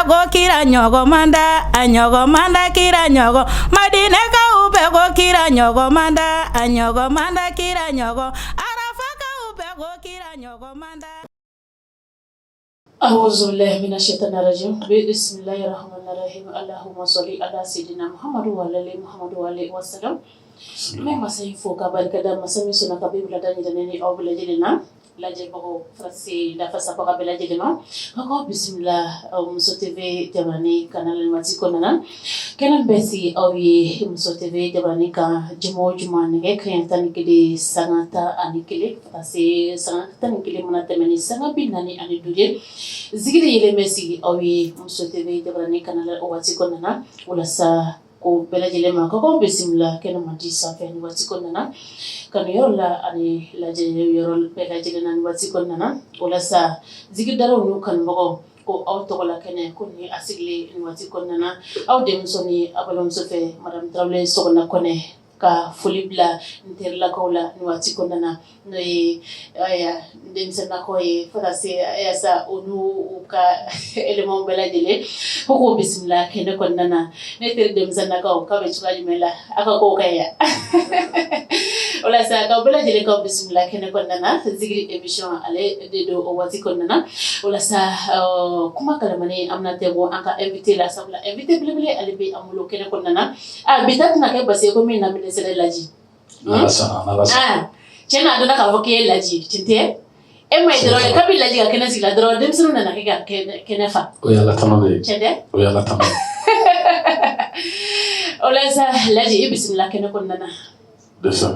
Bɛɛ ko kira ɲɔgɔn man da, a ɲɔgɔn man da kira ɲɔgɔn. Madinɛkaw bɛɛ ko kira ɲɔgɔn man da, a ɲɔgɔn man da kira ɲɔgɔn. Arafakaw bɛɛ ko kira ɲɔgɔn man da. أعوذ بالله من الشيطان الرجيم بسم الله الرحمن الرحيم اللهم صل على سيدنا محمد وعلى آل محمد وعليه وسلم. N bɛ masa in fo ka barika da, masa min sɔnna ka bi wulada jira ne ni aw bɛɛ lajɛlen na. Lajɛbagaw fara lafasabaga bɛɛ lajɛlen ma, aw k'aw bisimila Muso TV jabarani kan nin waati kɔnɔna na. Kɛnɛ bɛ sigi aw ye Muso TV jabarani kan juma o juma, nɛgɛ kanɲɛ 11 sanga 11 ka taa se sanga 11 mana tɛmɛ ni sanga 45 ye. Zikiri yelen bɛ sigi aw ye Muso TV jabarani kan o waati kɔnɔna na. Walasa ko bɛɛ lajɛlen ma, k'aw bisimila kɛnɛ mandi sanfɛ nin waati kɔnɔna na, kanu yɔrɔ la ani lajɛ yɔrɔ bɛɛ lajɛlen na nin waati kɔnɔna na. Walasa zikidalaw n'u kanubagaw ko aw tɔgɔ la kɛnɛ ko ni a sigilen nin waati kɔnɔna na, aw denmuso ni aw balimamuso fɛ, madame Tarawele Sɔgɔna Kɔnɛ, ka foli bila n terilakaw la nin waati kɔnɔna na, n'o ye denmisɛnninlakaw ye, fo ka se sa olu u ka éléments bɛɛ lajɛlen ko k'o bisimila kɛnɛ kɔnɔna na. Ne teri denmisɛnninlakaw, k'a bɛ cogoya jumɛn la? Aw ka kow ka ɲi walasa ka bɛɛ lajɛlen k'aw bisimila kɛnɛ kɔnɔna na. Zikiri émission ale de don o waati kɔnɔna na. Walasa kuma kalamani, an bɛna tɛ bɔ an ka invité la, sabula invité belebele ale bɛ an bolo kɛnɛ kɔnɔna na. A bi ta tɛna kɛ basi ye ko min na sɛnɛ Laji. Cɛ n'a dɔnna k'a fɔ k'e ye Laji tin tɛ e ma ye dɔrɔn, kabi Laji ka kɛnɛ sigi la dɔrɔn, denmisɛnninw nana kɛ ka kɛnɛ fa. O ye Ala tanu de ye. Cɛ tɛ? O ye Ala tanu ye. O la sa, Laji, i bisimila kɛnɛ kɔnɔna na. Dɛsɛ.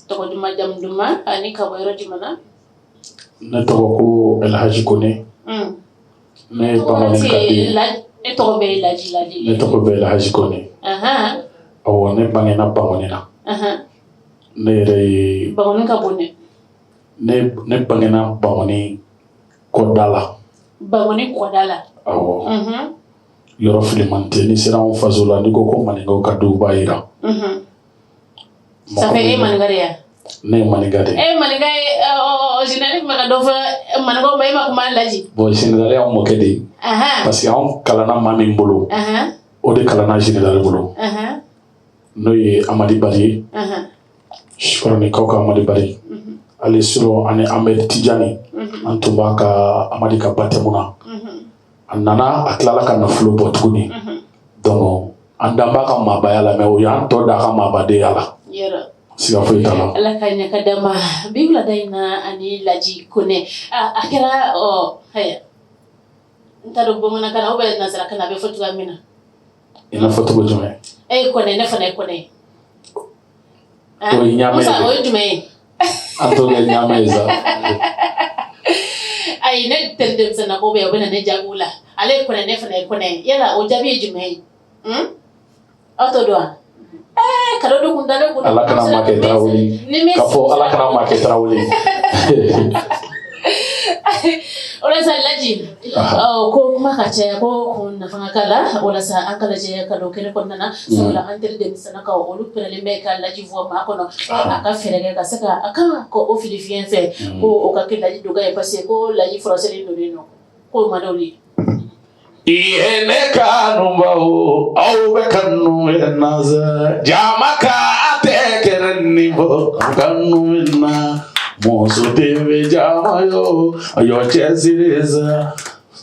Tɔgɔ duman, jamu duman, ani ka bɔ yɔrɔ jumɛn na? Ne tɔgɔ ko Elhaji Kone. Ne ye Bankoni ka den. E tɔgɔ bɛ ye Laji, Laji? Ne tɔgɔ bɛ Elhaji Kone. Awɔ, ne bangena Bankoni na. Ne yɛrɛ ye Bankoni ka bon dɛ. Ne bangena Bankoni kɔda la. Bankoni kɔda la. Awɔ. Yɔrɔ filiman tɛ, n'i sera anw faso la, n'i ko ko maninkaw ka du, b'a yira. Ça fait e ye maninka de ye? Ne ye maninka de ye. E ye maninka ye, général tun bɛ ka dɔ fɔ maninkaw ma, e ma kuma, Laji. Bon, général y'anw mɔkɛ de ye. Parce que anw kalanna maa min bolo, o de kalanna général bolo. N'o ye Amadi Bari ye. Sikɔrɔnikaw ka Amadi Bari. Ale sɔrɔ ani Ahmed Tijani. An tun b'a ka Amadi ka baptême na. A nana, a tilala ka nafolo bɔ tuguni. Donc an dan b'a ka maabaya la, mais o y'an tɔ da a ka maabadenya la. Yɔrɔ. Siga foyi t'a la. Ala ka ɲɛ ka d'a ma. Bi wulada in na, ani Laji Kone, a kɛra ɔ haya, n t'a dɔn bamanankan na ou bien nansarakan na, a bɛ fɔ cogoya min na. I n'a fɔ cogo jumɛn? E ye Kɔnɛ, ne fana ye Kɔnɛ ye. O ye ɲaamɛ ye. Musa, o ye jumɛn ye? An t'o kɛ ɲaamɛ ye sa. Ayi, ne teri denmisɛnnin ko bɛ yen, o bɛ na ne jaabi o la. Ale ye Kɔnɛ, ne fana ye Kɔnɛ ye. Yala o jaabi ye jumɛn ye? Aw t'o dɔn wa? Ɛɛ, cadeau dɔ kun dalen kun. Ala kana maa kɛ Tarawele ye. Ka fɔ Ala kana maa kɛ Tarawele ye. O la sa, Laji, ko kuma ka caya, ko kun nafa ka la, walasa an ka lajɛ ka don kɛnɛ kɔnɔna na, sabula an teri denmisɛnninkaw, olu pɛrɛlen bɛ ka Laji fɔ maa kɔnɔ, a ka fɛɛrɛ kɛ ka se ka a kan ko o fili fiɲɛ fɛ, ko o ka kɛ Laji dɔgɔ ye, parce que ko Laji furaselen don yen nɔ, k'o man d'olu ye. I ye ne kanubaw, aw bɛ kanu na sa, jama ka tɛ kɛnɛ nin bɔ kanu na, muso tɛ jama yo yo cɛsiri sa,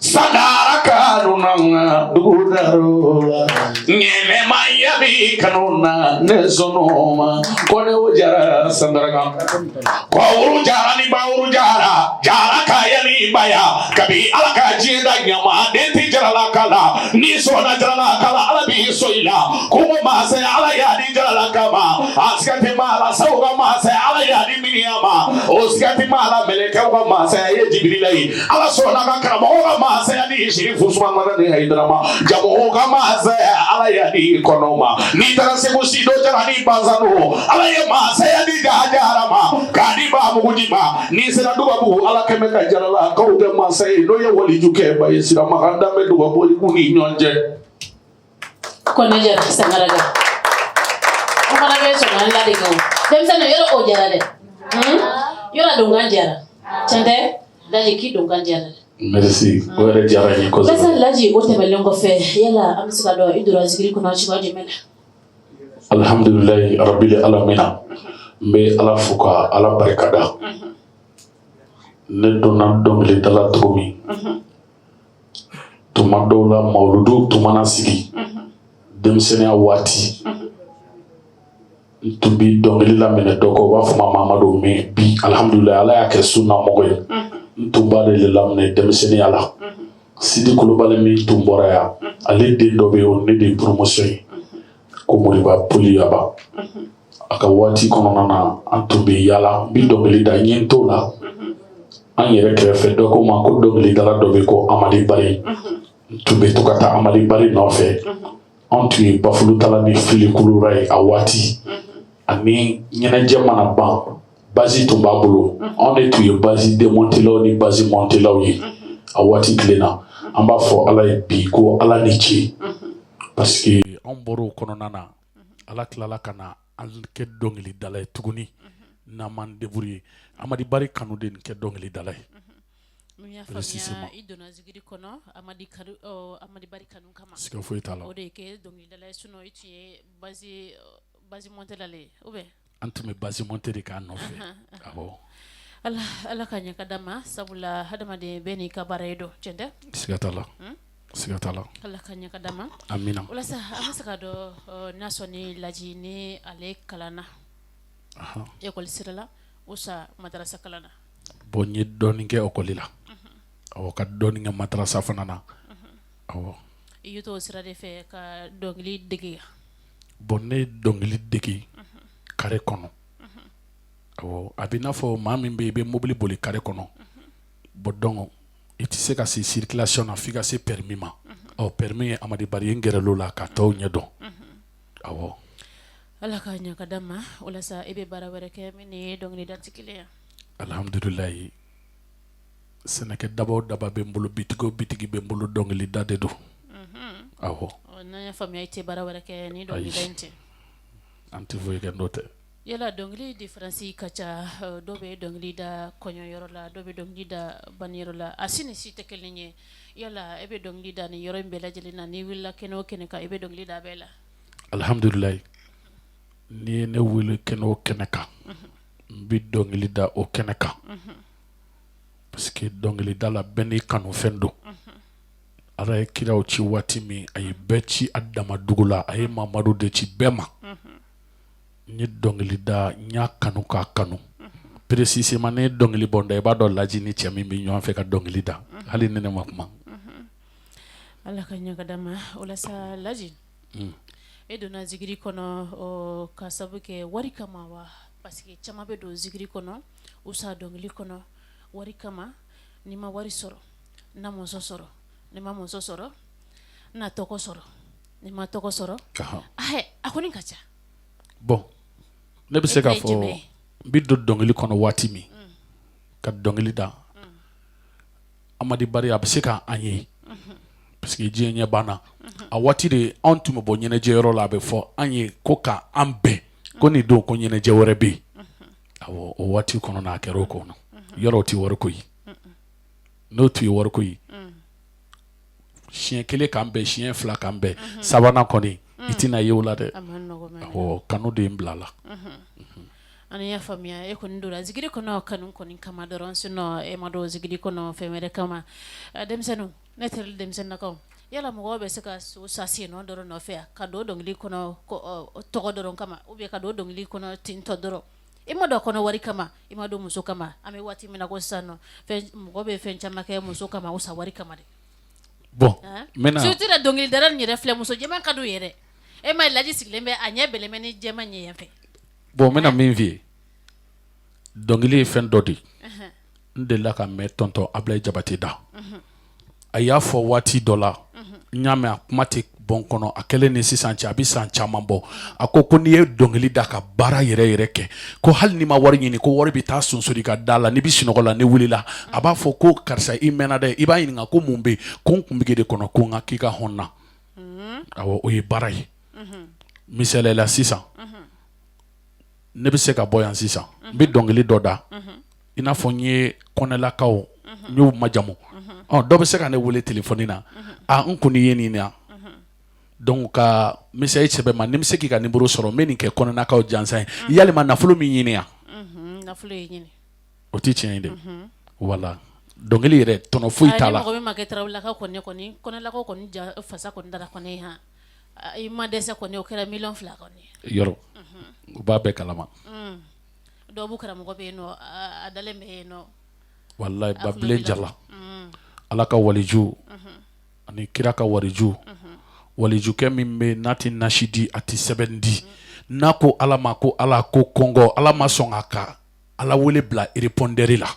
sangara kanu na dugu daro la, ɲɛnɛmaya bi kanu na, ne sɔnn'o ma ko ne o jara sangara kan kɔwuru jara ni bawuru jara jara ka yali baya kabi Ala ka diɲɛ da, ɲama den tɛ jarala kala, n'i sɔnna jarala kala, Ala b'i sɔn i la. Kungo masaya, Ala y'a di jarala kama, a siga tɛ maa la. Saw ka masaya, Ala y'a di miniya ma, o siga tɛ maa la. Mɛlɛkɛw ka masaya ye Jibirila ye, Ala sɔnna ka karamɔgɔ ka masaya di Sirifu Sumana ni Hayidara ma. Jamuw ka masaya, Ala y'a di kɔnɔ ma. N'i taara Segu, Sido Jara ni Bazano, Ala ye masaya di Jahajara ma k'a di Bamuguji ma. N'i sera Dubabu, Ala kɛmɛ ka jarala k'aw kɛ masa ye, n'o ye waliju kɛ ba ye, Siramakan danbɛ Dubabu ni ɲɔgɔn cɛ. Kɔnɛ Jara Sangaraga, n fana bɛ sɔn ka n ladege o denmisɛnnin yɔrɔ, o jara dɛ. Yɔrɔ donkan jara, tiɲɛ tɛ? Laji, k'i donkan jara dɛ. Merci, o yɛrɛ diyara n ye kosɛbɛ. Walasa Laji, o tɛmɛnen kɔfɛ, yala an bɛ se ka dɔn i donna zikiri kɔnɔ cogoya jumɛn na? Alhamdulilayi rabili alamina, n bɛ Ala fo ka Ala barikada. Ne donna dɔnkilida la cogo min, tuma dɔw la mawuludu tun mana sigi, denmisɛnninya waati, n tun bi dɔnkili laminɛ dɔ kɔ, u b'a fɔ ma Mamadu, mais bi alhamdulilayi Ala y'a kɛ sunna mɔgɔ ye. N tun b'ale de laminɛ denmisɛnninya la. Sidi Kulubali min tun bɔra yan, ale den dɔ bɛ yen, o ne de ye promotion ye, ko Moriba Poliyaba. A ka waati kɔnɔna na, an tun bɛ yaala, n bɛ dɔnkili da. N ye n t'o la, an yɛrɛ kɛrɛfɛ dɔ ko ma ko dɔnkilidala dɔ bɛ ko Amadi Bari. N tun bɛ to ka taa Amadi Bari nɔfɛ. Anw tun ye bafulutala ni filikulura ye a waati. Ani ɲɛnajɛ mana ban, basi tun b'a bolo, anw de tun ye basi demontelaw ni basi montelaw ye a waati tile na. An b'a fɔ Ala ye bi ko Ala ni ce, parce que anw bɔra o kɔnɔna na, Ala tilala ka na an kɛ dɔnkilidala ye tuguni. N'an m'an débrouiller, Amadi Bari kanu de nin kɛ dɔnkilidala ye. N y'a faamuya, i donna zikiri kɔnɔ Amadi Bari kanu kama. Siga foyi t'a la. O de ye kɛ dɔnkilidala ye, sinon i tun ye basi montela le ye ou bien? An tun bɛ basi monter de k'a nɔfɛ, awɔ. Ala, Ala ka ɲɛ ka d'an ma, sabula hadamaden bɛɛ n'i ka baara ye don, tiɲɛ tɛ? Siga t'a la, siga t'a la. Ala ka ɲɛ ka d'an ma. Amina. Walasa an bɛ se ka dɔn n'a sɔrɔ ni Laji ni ale kalanna école sira la ou sa madarasa kalan na? Bon, n ye dɔɔnin kɛ école la, awɔ, ka dɔɔnin kɛ madarasa fana na, awɔ. I y'i to o sira de fɛ ka dɔnkili dege? Bon, ne ye dɔnkili dege carré kɔnɔ, awɔ. A bɛ i n'a fɔ maa min bɛ yen, i bɛ mobili boli carré kɔnɔ. Bon, donc i tɛ se ka se circulation na f'i ka se permis ma. Ɔ, permis ye Amadi Bari ye, n gɛrɛl'o la ka tɔw ɲɛ dɔn, awɔ. Ala ka ɲɛ ka d'an ma. Walasa i bɛ baara wɛrɛ kɛ min ni dɔnkilida tɛ kelen ye? Alhamdulilayi, sɛnɛkɛ daba o daba bɛ n bolo, bitigi o bitigi bɛ n bolo, dɔnkilida de don, awɔ. N'an y'a faamuya, i tɛ baara wɛrɛ kɛ ni dɔnkilida in tɛ? An tɛ foyi kɛ n'o tɛ. Yala dɔnkili différence ka ca, dɔw bɛ dɔnkili da kɔɲɔyɔrɔ la, dɔw bɛ dɔnkili da baniyɔrɔ la, a si ni si tɛ kelen ye. Yala e bɛ dɔnkili da ni yɔrɔ in bɛɛ lajɛlen na? N'i wulila kɛnɛ o kɛnɛ kan, i bɛ dɔnkili da bɛɛ la? Alhamdulilayi, n'i ye ne wele kɛnɛ o kɛnɛ kan, n bɛ dɔnkili da o kɛnɛ kan, parce que dɔnkilida la, bɛɛ n'i kanufɛn don. Ala ye kiraw ci waati min, a ye bɛɛ ci a dama dugu la, a ye Mamadu de ci bɛɛ ma. N ye dɔnkili da, n y'a kanu k'a kanu. Précisément, ne ye dɔnkili bɔ n da, i b'a dɔn Laji ni cɛ min bɛ ɲɔgɔn fɛ ka dɔnkili da, hali ni ne ma kuma. Ala ka ɲɛ ka d'an ma. O la sa Laji, e donna zikiri kɔnɔ ka sabu kɛ wari kama wa? Parce que caman bɛ don zikiri kɔnɔ ou sa dɔnkili kɔnɔ wari kama. N'i ma wari sɔrɔ, na muso sɔrɔ, n'i ma muso sɔrɔ, na tɔgɔ sɔrɔ, n'i ma tɔgɔ sɔrɔ, a kɔni ka ca. Bon, ne bɛ se k'a fɔ n bɛ don dɔnkili kɔnɔ waati min ka dɔnkili da, Amadi Bari a bɛ se k'an ye, parce que diɲɛ ɲɛ banna. A waati de anw tun bɛ bɔ ɲɛnajɛyɔrɔ la, a bɛ fɔ an ye ko ka an bɛn ko nin don ko ɲɛnajɛ wɛrɛ bɛ yen. Awɔ, o waati kɔnɔ a kɛra o kɔnɔ. Yɔrɔ tɛ wariko ye, n'o tun ye wariko ye, siɲɛ kelen k'an bɛn, siɲɛ fila k'an bɛn, sabanan kɔni i tɛna ye o la dɛ. Awɔ, kanu de ye n bila la. An y'a faamuya, e kɔni donna zikiri kɔnɔ kanu kɔni kama dɔrɔn, sinon e ma don zikiri kɔnɔ fɛn wɛrɛ kama. Denmisɛnninw, ne teri denmisɛnninnakaw, yala mɔgɔw bɛ se ka so sa sen nɔ dɔrɔn nɔfɛ yan ka don dɔnkili kɔnɔ tɔgɔ dɔrɔn kama, ou bien ka don dɔnkili kɔnɔ tentɔ dɔrɔn? I ma don a kɔnɔ wari kama, i ma don muso kama. An bɛ waati min na ko sisan nɔ, fɛn mɔgɔ bɛ fɛn caman kɛ muso kama ou sa wari kama de. Bon, surtout dɔnkilidala nin yɛrɛ filɛ, muso jɛman ka d'u ye dɛ. E ma ye Laji sigilen bɛ, a ɲɛ bɛlɛn bɛ ni jɛman ye yan fɛ. Bon, n bɛna min f'i ye, dɔnkili ye fɛn dɔ de ye. N delila ka mɛn tonton Ablaye Jabate da, a y'a fɔ waati dɔ la, n y'a mɛn, a kuma tɛ bɔ n kɔnɔ, a kɛlen ni sisan cɛ a bɛ san caman bɔ. A ko ko n'i ye dɔnkili da ka baara yɛrɛ yɛrɛ kɛ, ko hali n'i ma wari ɲini, ko wari bɛ taa sonsori ka da la. N'i bɛ sunɔgɔ la, n'i wulila, a b'a fɔ ko karisa, i mɛnna dɛ. I b'a ɲininka ko mun bɛ yen? Ko n kun bɛ de kɔnɔ, ko n ka k'i ka hɔn na. Awɔ, o ye baara ye. Misaliya la sisan, ne bɛ se ka bɔ yan sisan, n bɛ dɔnkili dɔ da, i n'a fɔ n ye kɔnɛlakaw, n y'u majamu. Ɔ, dɔ bɛ se ka ne wele téléphone na, a n kun ye nin na, donc ka message sɛbɛn ma, ni n bɛ se k'i ka numéro sɔrɔ, n bɛ nin kɛ kɔnɔnakaw jansa ye. Yalima nafolo min ɲini yan, nafolo ye ɲini. O tɛ tiɲɛ ye dɛ. Wala dɔnkili yɛrɛ, tɔnɔ foyi t'a la. Mɔgɔ min ma kɛ tarawelelakaw kɔni, kɔnɛlakaw kɔni, fasa kɔni dara kɔni han, i ma dɛsɛ kɔni, o kɛra miliyɔn 2 kɔni. Yɔrɔ u b'a bɛɛ kalama. Dɔw b'u karamɔgɔ bɛ yen nɔ, a dalen bɛ yen nɔ. Walayi, Babilen Jala, Ala ka waliju ani kira ka waliju, walijukɛ min bɛ n'a tɛ nasi di, a tɛ sɛbɛn di, n'a ko Ala ma ko Ala ko kɔngɔ, Ala ma sɔn a ka Ala wele bila répondeur la.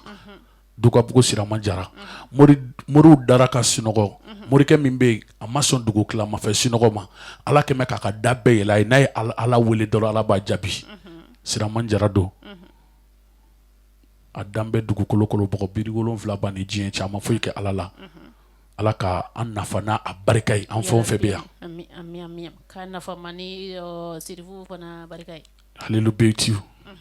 Dukabugu Sirama Jara, moriw dara ka sunɔgɔ, morikɛ min bɛ yen, a ma sɔn dugu tilamafɛ sunɔgɔ ma, Ala kɛmɛ k'a ka da bɛɛ yɛlɛ a ye, n'a ye Ala wele dɔrɔn, Ala b'a jaabi. Sirama Jara don, a dan bɛ dugukolo kɔnɔ bɔgɔ 70 ban ni diɲɛ caman foyi kɛ Ala la. Ala ka an nafa n'a a barika ye, an fɛn o fɛn bɛ yan. Ka nafa ma ni sirifu fana barika ye. Halilu betiw,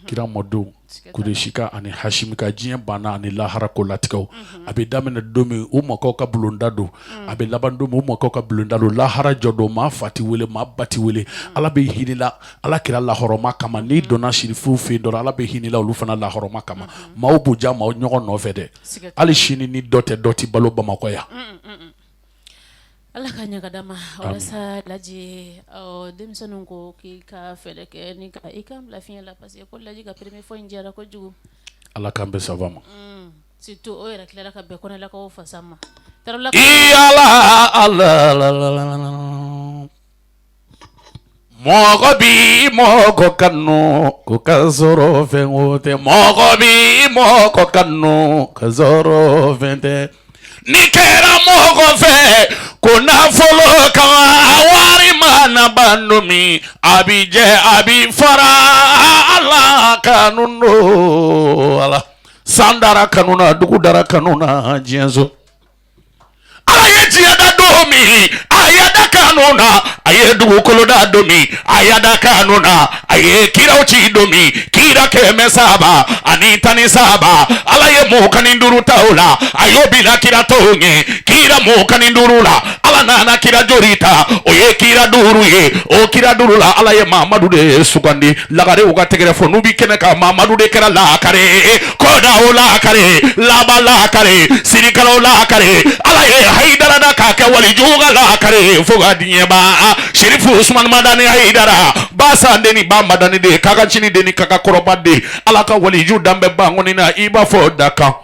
kira mɔdenw, Kuresika ani Hasimika, diɲɛ banna ani lahara ko latigɛw, a bɛ daminɛ don min, u mɔkɛw ka bulonda don, a bɛ laban don min, u mɔkɛw ka bulonda don. Lahara jɔ don, maa fa tɛ wele, maa ba tɛ wele, Ala bɛ hinɛ la Ala kira lahɔrɔma kama. N'i donna sirifuw fɛ yen dɔrɔn, Ala bɛ hinɛ la olu fana lahɔrɔma kama. Maaw b'u ja maaw ɲɔgɔn nɔfɛ dɛ. Hali sini ni dɔ tɛ, dɔ tɛ balo Bamakɔ yan. Ala ka ɲɛ ka d'an ma. Walasa Laji, denmisɛnninw ko k'i ka fɛɛrɛ kɛ ni ka i kan bila fiɲɛ la, parce que ko Laji ka premier fois in diyara kojugu. Ala k'an bɛn saba ma. Surtout o yɛrɛ tilara ka bɛn kɔnɛlakaw fasa ma. Ala ala, mɔgɔ bi mɔgɔ kanu ko ka sɔrɔ fɛn o tɛ, mɔgɔ bi mɔgɔ kanu ka sɔrɔ fɛn tɛ. Ni kɛra mɔgɔ fɛ ko nafolo kama, wari mana ban don min, a bi jɛ, a bi fara. Ala kanu don, Ala san dara kanu na, dugu dara kanu na, diɲɛ so. Ala ye diɲɛ da don min, a y'a da kanu na. A ye dugukolo da don min, a y'a da kanu na. A ye kiraw ci don min, kira 313, Ala ye 25 ta o la, a y'o bila kira tɔw ɲɛ. Kira 25 la, Ala nana kira joli ta? O ye kira duuru ye. O kira duuru la, Ala ye Mamadu de sugandi. Lagarew ka tɛgɛrɛ fɔ n'u bi kɛnɛ kan, Mamadu de kɛra lakare, kɔda o lakare, laban lakare, sirikalaw lakare. Ala ye Hayidara da k'a kɛ waliju ka lakare fo ka diɲɛ ban. Serifu Usumani Madani Hayidara, ba san den ni ba Madani den, kaka ncinin den ni kaka kɔrɔba den, Ala ka waliju dan bɛ bankɔni na, i b'a fɔ dakan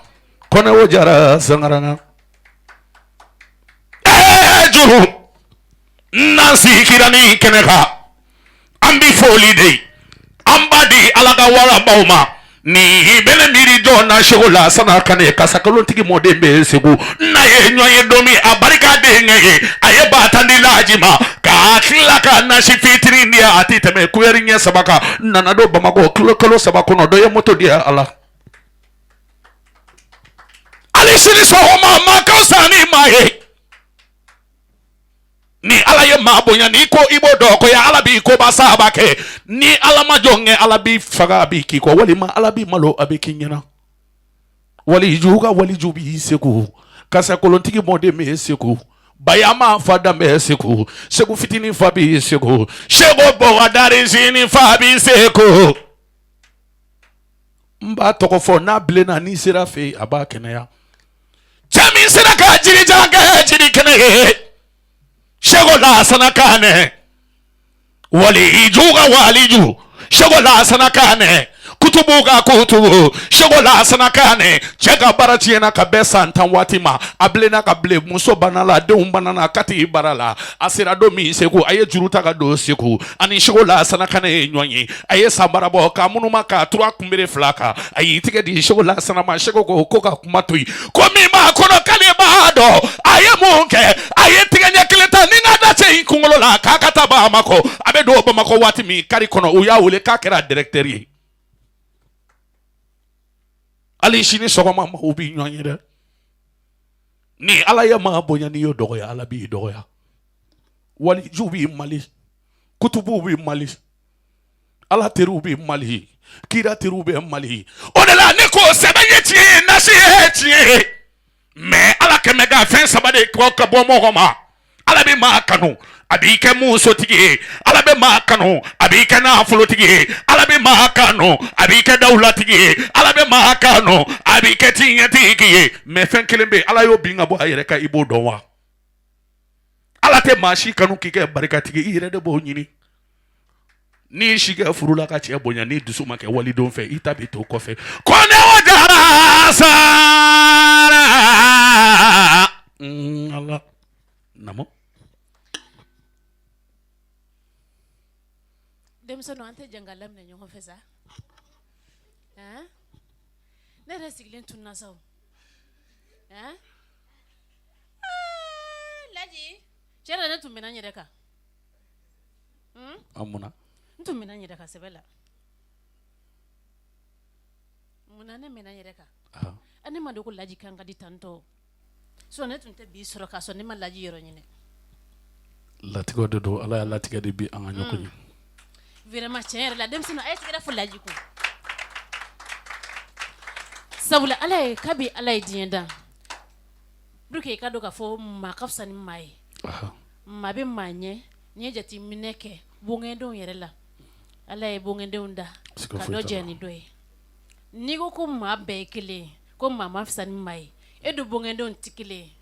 kɔnɛ o jara sangaranga. Ɛɛ juru n'an sigira nin kɛnɛ kan, an bɛ foli de, an b'a di Ala ka warabaw ma. Ni bɛnɛ miiri jɔn na, Segu Lasana Kanɛ, kasakolontigi mɔden bɛ Segu, n'a ye ɲɔgɔn ye don min, a barika denkɛ ye, a ye 10 000 di Laji ma, k'a tila ka nasi fitinin di, a tɛ tɛmɛ kuyɛri ɲɛ saba kan. Nana don Bamakɔ kalo 3 kɔnɔ, dɔ ye moto di a la. Hali sini sɔgɔma, maa ka fisa ni maa ye. Ni Ala ye maa bonya, n'i ko i b'o dɔgɔya, Ala b'i koba saba kɛ. Ni Ala ma jɔn kɛ, Ala b'i faga, a b'i k'i kɔ, walima Ala b'i malo, a b'i k'i ɲɛna. Waliju ka waliju b'i Segu, kasakolontigi mɔden bɛ Segu, bayama fa danbɛ Segu, Segu fitinin fa b'i Segu, Segu bɔgɔdari sini fa b'i Segu. N b'a tɔgɔ fɔ n'a bilenna, n'i sera fɛ yen, a b'a kɛnɛya. Cɛ min sera ka jirijan kɛ jiri kɛnɛ ye, Segu Lasana Kanɛ, waliju ka waliju, Segu Lasana Kanɛ, kutubu ka kutubu, Segu Lasana Kanɛ. Cɛ ka baara tiɲɛna ka bɛn san 10 waati ma, a bilenna ka bilen, muso banna la, denw banna la, k'a t'i baara la. A sera don min Segu, a ye juru ta ka don Segu, ani Segu Lasana Kanɛ ye ɲɔgɔn ye. A ye sanbara bɔ k'a munuma k'a turu a kunbere fila kan, a y'i tigɛ di Segu Lasana ma. Segu ko ka kuma to yen, ko min b'a kɔnɔ k'ale b'a dɔn. A ye mun kɛ? A ye tigɛ ɲɛ kelen ta ni ka da cɛ in kunkolo la k'a ka taa Bamakɔ. A bɛ don Bamakɔ waati min, kari kɔnɔ, u y'a wele k'a kɛra directeur ye. Hali sini sɔgɔma, maaw b'i ɲɔgɔn ye dɛ. Ni Ala ye maa bonya, n'i y'o dɔgɔya, Ala b'i dɔgɔya. Waliju b'i Mali, kutubuw b'i Mali, Ala teriw bɛ Mali, kira teriw bɛ Mali. O de la ne ko sɛbɛn ye tiɲɛ ye, nasi ye tiɲɛ ye. Mais Ala kɛmɛ ka fɛn saba de kɔ ka bɔ mɔgɔ ma. Ala bɛ maa kanu, a b'i kɛ musotigi ye. Ala bɛ maa kanu, a b'i kɛ nafolotigi ye. Ala bɛ maa kanu, a b'i kɛ dawulatigi ye. Ala bɛ maa kanu, a b'i kɛ tiɲɛtigi ye. Mais fɛn kelen bɛ yen, Ala y'o bin ka bɔ a yɛrɛ kan, i b'o dɔn wa? Ala tɛ maa si kanu k'i kɛ barikatigi, i yɛrɛ de b'o ɲini. N'i si kɛ furu la ka cɛ bonya, n'i dusu ma kɛ walidon fɛ, i ta bɛ to kɔfɛ. Ko ne o jara sara Ala namo. Denmisɛnninw, an tɛ jɛn ka laminɛ ɲɔgɔn fɛ sa. Ne yɛrɛ sigilen tununna sa o. Laji, cɛ yɛrɛ, ne tun bɛna n yɛrɛ kan. A munna? N tun bɛna n yɛrɛ kan sɛbɛ la. Munna ne mɛnna n yɛrɛ kan? Ne ma dɔn ko Laji kan ka di tantɔ. Sinon ne tun tɛ bi sɔrɔ k'a sɔrɔ ne ma Laji yɔrɔ ɲini. Latigɛ de don, Ala y'a latigɛ de bi an ka ɲɔgɔn ye. Vraiment, tiɲɛ yɛrɛ la, denmisɛnninw, a ye tɛgɛrɛ fɔ Laji kun. Sabula Ala ye, kabi Ala ye diɲɛ dan, pour que i ka dɔn k'a fɔ maa ka fisa ni maa ye, maa bɛ maa ɲɛ. N'i ye jateminɛ kɛ bɔnkɛdenw yɛrɛ la, Ala ye bɔnkɛdenw da ka dɔ jɛ ni dɔ ye. N'i ko ko maa bɛɛ ye kelen ye, ko maa ma fisa ni maa ye, e dun bɔnkɛdenw tɛ kelen ye.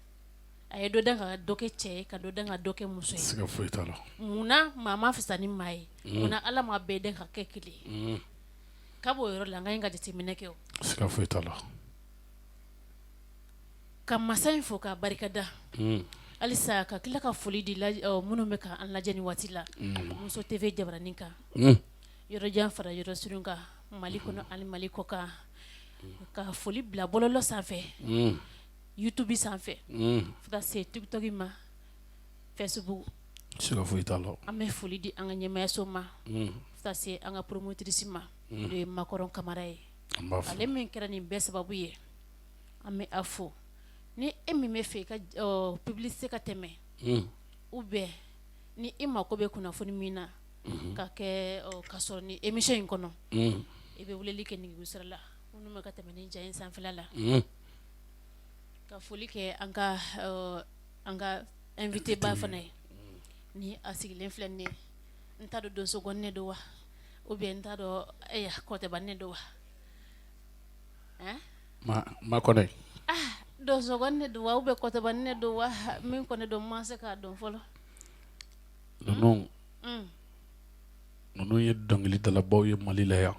A ye dɔ dan ka dɔ kɛ cɛ ye, ka dɔ dan ka dɔ kɛ muso ye. Siga foyi t'a la. Munna maa ma fisa ni maa ye? Munna Ala ma bɛɛ dan ka kɛ kelen ye? K'a b'o yɔrɔ la, n ka ɲi ka jateminɛ kɛ o. Siga foyi t'a la. Ka masa in fo k'a barikada halisa, ka tila ka foli di minnu bɛ ka an lajɛ ni waati la Muso TV jabaranin kan, yɔrɔjan fara yɔrɔ surun kan, Mali kɔnɔ ani Mali kɔ kan, ka foli bila bɔlɔlɔ sanfɛ, YouTube sanfɛ, fo ka se TikTok ma, Facebook. Siga foyi t'a la. An bɛ foli di an ka ɲɛmayaso ma, fo ka se an ka promotrice ma, n'o ye Makɔrɔn Kamara ye, ale min kɛra nin bɛɛ sababu ye. An bɛ a fo. Ni e min bɛ fɛ i ka publicité ka tɛmɛ, ou bien ni e mako bɛ kunnafoni min na ka kɛ ka sɔrɔ ni émission in kɔnɔ, i bɛ weleli kɛ nɛgɛjuru sira la minnu bɛ ka tɛmɛ ni ja in sanfɛla la. Ka foli kɛ an ka invité ba fana ye, ni a sigilen filɛ nin ye. N t'a dɔn donso ne don wa, ou bien n t'a dɔn kɔtɛba ne don wa. Ma kɔnɛ. Donso ne don wa, ou bien kɔtɛba ne don wa? Min kɔni don, ma se k'a dɔn fɔlɔ. Ninnu ye dɔnkilidalabaw ye Mali la yan,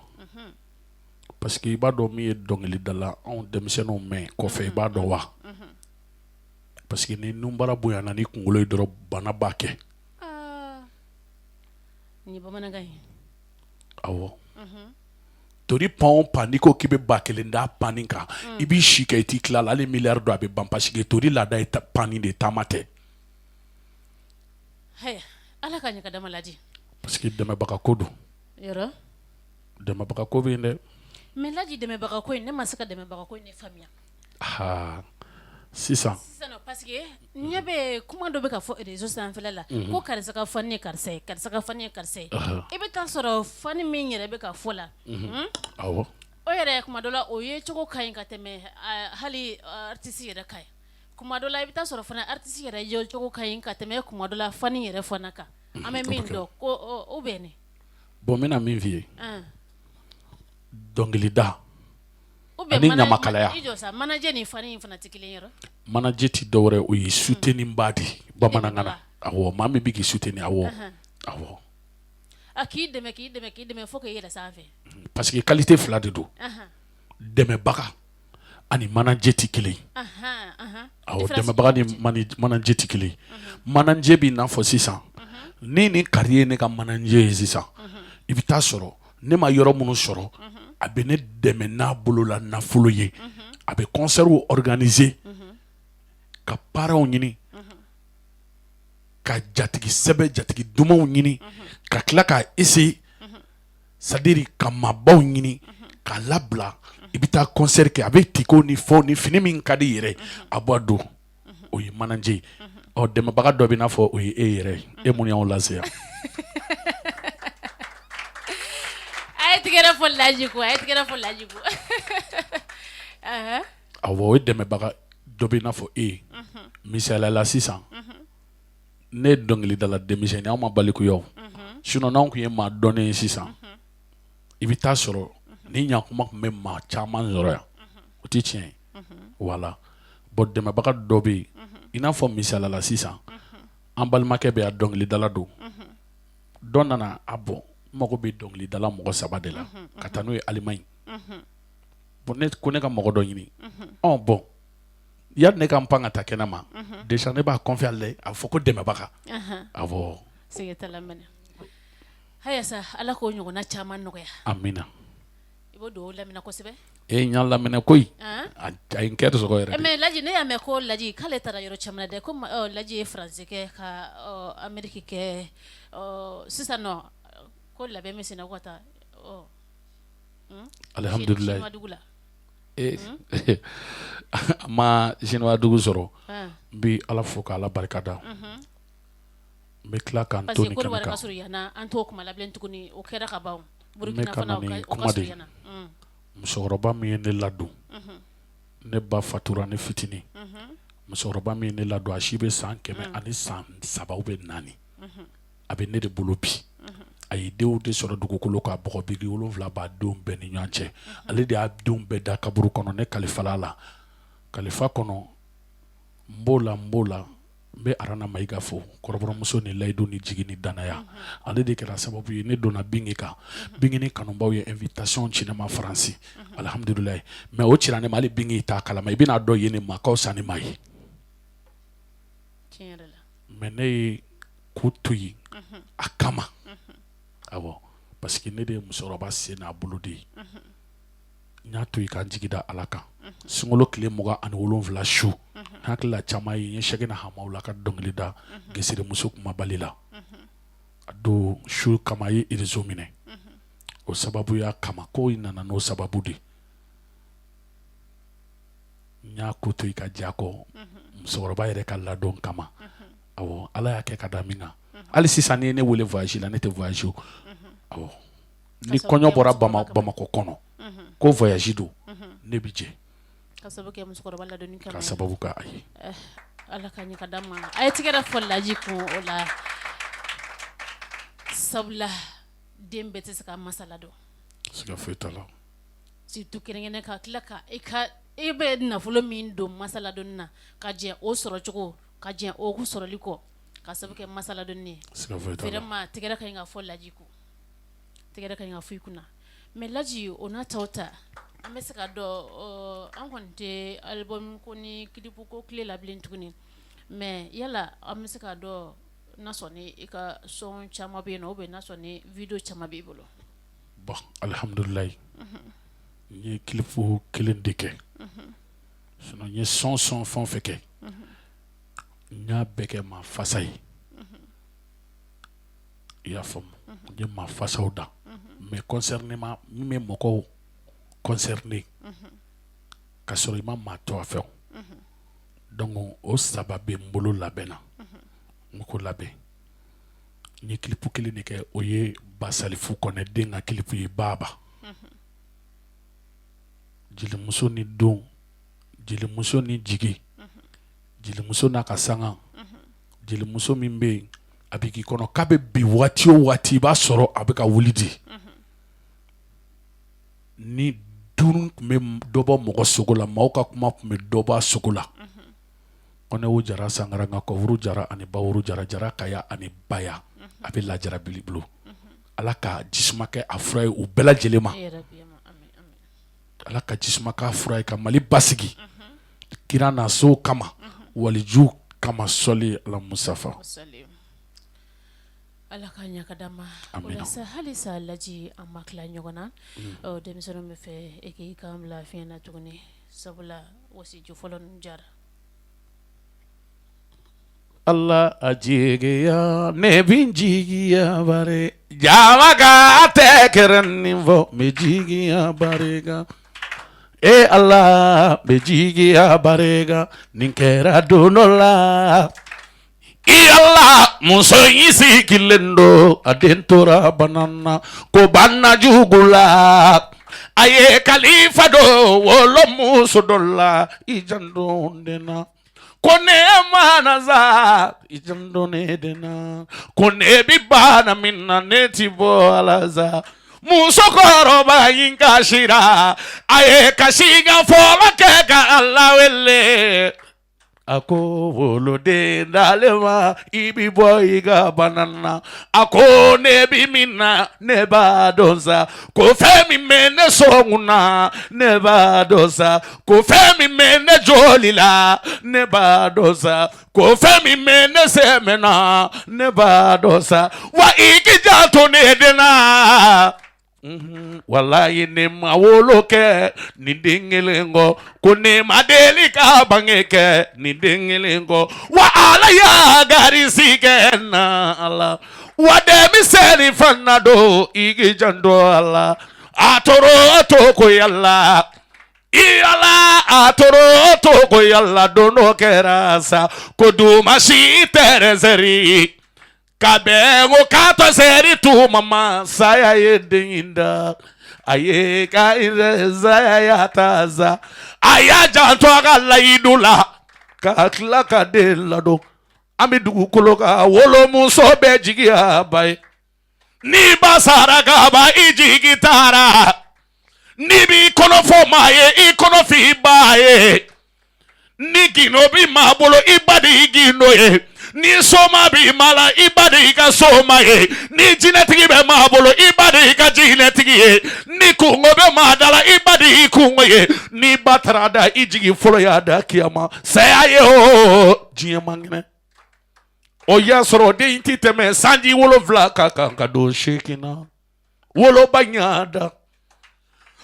parce que i b'a dɔn min ye dɔnkilidala anw denmisɛnninw mɛn kɔfɛ, i b'a dɔn wa? Parce que ni nunbara bonyana ni kunkolo ye dɔrɔn, bana b'a kɛ. Nin ye bamanankan ye. Awɔ, tori pan o pan, n'i ko k'i bɛ 1000 da panni kan, i b'i si kɛ i t'i tila la. Hali miliyari dɔ, a bɛ ban, parce que tori laada ye panni de ye, taama tɛ. Ala ka ɲɛ ka dama ladi. Parce que dɛmɛbaga ko don. Yɔrɔ. Dɛmɛbaga ko bɛ yen dɛ. Mais Laji, dɛmɛbaga ko in, ne ma se ka dɛmɛbaga ko in ne faamuya. Aa, sisan. Sisan nɔ, parce que ɲɛ bɛ kuma dɔ bɛ ka fɔ réseau sanfɛla la, ko karisa ka fan ye karisa ye, karisa ka fan ye karisa ye. I bɛ taa sɔrɔ fan min yɛrɛ bɛ ka fɔ la, o yɛrɛ kuma dɔ la, o ye cogo ka ɲi ka tɛmɛ hali artiste yɛrɛ ka ɲi. Kuma dɔ la, i bɛ taa sɔrɔ fana artiste yɛrɛ ye cogo ka ɲi ka tɛmɛ kuma dɔ la fan yɛrɛ fana kan. An bɛ min dɔn ko o bɛ ne. Bon, n bɛna min f'i ye, dɔnkilida ani ɲamakalaya. I jɔ sa, manager ni fan in fana tɛ kelen yɔrɔ. Manager tɛ dɔwɛrɛ, o ye soutenir ba de ye bamanankan na. Awɔ, maa min bɛ k'i soutenir, awɔ, awɔ. A k'i dɛmɛ, k'i dɛmɛ, k'i dɛmɛ fo k'i yɛlɛ sanfɛ. Parce que qualité fila de don, dɛmɛbaga ani manager tɛ kelen ye. Awɔ, dɛmɛbaga ni manager tɛ kelen ye. Manager b'i n'a fɔ sisan ni kari ye ne ka manager ye sisan, i bɛ taa sɔrɔ ne ma yɔrɔ minnu sɔrɔ, a bɛ ne dɛmɛ n'a bolola nafolo ye, a bɛ concert organiser, ka parrainw ɲini, ka jatigi sɛbɛ, jatigi dumanw ɲini, ka tila k'a essayer, c'est à dire ka maabaw ɲini k'a labila. I bɛ taa concert kɛ, a bɛ ticketw ni fɛnw ni fini min ka di yɛrɛ, a b'a don. O ye manager ye. Ɔ, dɛmɛbaga dɔ bɛ n'a fɔ o ye e yɛrɛ ye, e mun y'anw lase yan. A ye tigɛrɛ fɔ Laji ko, a ye tigɛrɛ fɔ Laji ko. Awɔ, o ye dɛmɛbaga. Dɔ bɛ n'a fɔ e ye, misaliya la sisan, ne ye dɔnkilidala denmisɛnnin, anw ma balikuya o, sinon n'anw tun ye maa dɔnnen ye sisan, i bɛ taa sɔrɔ ni ɲakuma tun bɛ maa caman sɔrɔ yan. O tɛ tiɲɛ ye? Voilà. Bon, dɛmɛbaga dɔ bɛ yen, i n'a fɔ misaliya la sisan, an balimakɛ bɛ yan, dɔnkilidala don. Dɔ nana a bɔ, n mago bɛ dɔnkilidala mɔgɔ saba de la ka taa n'o ye Allemagne. Bon, ne ko ne ka mɔgɔ dɔ ɲini. Ɔ bon, yanni ne ka n pan ka taa kɛnɛ ma, déjà ne b'a confier ale, a fɔ ko dɛmɛbaga, awɔ. Siga t'a la mɛnɛ. Haya sa, Ala k'o ɲɔgɔnna caman nɔgɔya. Amina. I b'o dugawu lamina kosɛbɛ. E, n y'a laminɛ koyi, a ye n kɛ sɔgɔ yɛrɛ. Mais Laji, ne y'a mɛn ko Laji k'ale taara yɔrɔ caman na dɛ, ko Laji ye Faransi kɛ, ka Ameriki kɛ, sisan nɔ ko labɛn bɛ sen na ko ka taa Alihamdulilayi, a ma Chinois dugu sɔrɔ. N bɛ Ala fo ka Ala barika da. N bɛ tila ka n to nin kɛnɛ kan. An t'o kuma la bilen tuguni, o kɛra ka ban. N bɛ ka na ni kuma de ye. Musokɔrɔba min ye ne ladon, ne ba fatura ne fitinin, musokɔrɔba min ye ne ladon, a si bɛ san 103 ou bien 4, a bɛ ne de bolo bi. A ye denw de sɔrɔ dugukolo kan, bɔgɔ biriki 7 b'a denw bɛɛ ni ɲɔgɔn cɛ. Ale de y'a denw bɛɛ da kaburu kɔnɔ. Ne kalifala a la kalifa kɔnɔ. N b'o la, n b'o la, n bɛ Arana Mayiga fo, kɔrɔbɔrɔmuso ni layidu ni jigi ni danaya. Ale de kɛra sababu ye ne donna Bingi kan. Bingi ni kanubaw ye invitation ci ne ma Faransi, alihamudulilayi. Mais o cira ne ma, hali Bingi t'a kalama. I bɛna dɔn yen de maa ka fisa ni maa ye. Mais ne ye ko to yen a kama, awɔ, parce que ne de ye musokɔrɔba sen n'a bolo de ye. N y'a to yen ka n jigi da Ala kan. Sunkalo tile 27 su, n hakili la caman ye, n ye Sɛkina Hamawula ka dɔnkili da Geseremuso kumabali la. A don su kama, a ye réseau minɛ. O sababuya kama, ko in nana n'o sababu de. N y'a ko to yen ka diya kɔ musokɔrɔba yɛrɛ ka ladon kama. Awɔ, Ala y'a kɛ ka da min kan, hali sisan n'i ye ne wele voyage la, ne tɛ voyage o. Awɔ, ni kɔɲɔ bɔra Bamakɔ kɔnɔ ko voyage don, ne bɛ jɛ ka sababu kɛ musokɔrɔba ladonni kama. Ka sababu kɛ a ye. Ala ka ɲɛ ka d'an ma. A ye tigɛrɛ fɔ Laji kun o la, sabula den bɛɛ tɛ se ka masa ladon. Siga foyi t'a la. Surtout kɛrɛnkɛrɛn ka tila ka e ka e bɛ nafolo min don masa ladonni na, ka jɛ o sɔrɔ cogo, ka jɛ o sɔrɔli kɔ, ka sababu kɛ masa ladonni ye. Siga foyi t'a la. Vraiment, tigɛrɛ ka ɲi ka fɔ Laji kun, tigɛrɛ ka ɲi ka fɔ i kunna. Mais Laji, o n'a ta o ta, an bɛ se ka dɔn, an kɔni tɛ album ko ni clip ko tile la bilen tuguni, mais yala an bɛ se ka dɔn n'a sɔrɔ ni i ka son caman bɛ yen nɔ, ou bien n'a sɔrɔ ni vidéo caman b'i bolo? Bon, alihamudulilayi, n ye clip kelen de kɛ. Sinon n ye son son fɛn o fɛn kɛ, n y'a bɛɛ kɛ maa fasa ye. I y'a faamu? N ye maa fasaw da, mais concernement min bɛ mɔgɔw concerné ka sɔrɔ i ma maa tɔgɔ fɛ. Donc o saba bɛ n bolo labɛn na, n ko labɛn. N ye clip kelen de kɛ, o ye Basalifu Kɔnɛ den ka clip ye, Baba jelimuso ni don, jelimuso ni jigi, jelimuso n'a ka sanga, jelimuso min bɛ yen, a bɛ k'i kɔnɔ k'a bɛ bi waati o waati, i b'a sɔrɔ a bɛ ka wuli di. Ni duuru tun bɛ dɔ bɔ mɔgɔ sogo la, maaw ka kuma tun bɛ dɔ bɔ a sogo la. Kɔnɛw Jara, Sankaranka, Kɔfuru Jara ani Bawuru Jara, Jara Kaya ani Baya, a bɛ lajara bili bolo. Ala ka jisuma kɛ a fura ye u bɛɛ lajɛlen ma. Ala ka jisuma k'a fura ye ka Mali basigi kira n'a so kama, waliju kama, sɔli ala Mustafa. Ala ka ɲɛ ka d'an ma. O la sa, halisa Laji, an ma tila ɲɔgɔn na. Denmisɛnninw bɛ fɛ e k'i kan bila fiɲɛ na tuguni, sabula wasiju fɔlɔ ninnu jara. Ala a jigiya, ne bɛ jigiya bari jama ka tɛ kɛrɛ nin fɔ, n bɛ jigiya barika e Ala, n bɛ jigiya barika nin kɛra don dɔ la. I Ala, muso in sigilen don, a den tora bana na, ko bana jugu la. A ye kalifa don wolomuso dɔ la, i janto n den na. Ko ne mana sa, i janto ne den na. Ko ne bi bana min na, ne ti bɔ a la sa. Musokɔrɔba in kasira, a ye kasikan fɔlɔ kɛ ka Ala wele. A ko woloden dalen ma, i bi bɔ i ka bana na. A ko ne bi min na, ne b'a dɔn sa. Ko fɛn min bɛ ne sɔnkun na, ne b'a dɔn sa. Ko fɛn min bɛ ne joli la, ne b'a dɔn sa. Ko fɛn min bɛ ne sɛmɛ na, ne b'a dɔn sa. Wa i k'i janto ne den na. Walayi ne ma wolo kɛ nin den kelen kɔ, ko ne ma deli ka bange kɛ nin den kelen kɔ. Wa Ala y'a garisigɛ na ala. Wa denmisɛnnin fana don, i k'i janto a la. A toro to ko yala i ala, a toro to ko yala. Don dɔ kɛra sa, ko dumasi tɛrɛsɛri ka bɛn ko k'a tɔ seri tuma ma, saya ye den in da. A ye ka saya y'a ta sa. A y'a janto a ka layidu la ka tila ka den ladon. An bɛ dugukolo kan, wolomuso bɛɛ jigi y'a ba ye. N'i ba sara ka ban, i jigi taara. N'i b'i kɔnɔ fɔ maa ye, i kɔnɔ fɔ i ba ye. Ni gindo bi maa bolo, i ba de y'i gindo ye. Ni soma bi maa la, i ba de y'i ka soma ye. Ni jinɛtigi bɛ maa bolo, i ba de y'i ka jinɛtigi ye. Ni kungo bɛ maa da la, i ba de y'i kungo ye. Ni ba taara da, i jigi fɔlɔ y'a da kiyama saya ye. O diɲɛ man kɛnɛ. O y'a sɔrɔ den tɛ tɛmɛ sanji 7 kan kan ka don 8 na. Woloba ɲa da.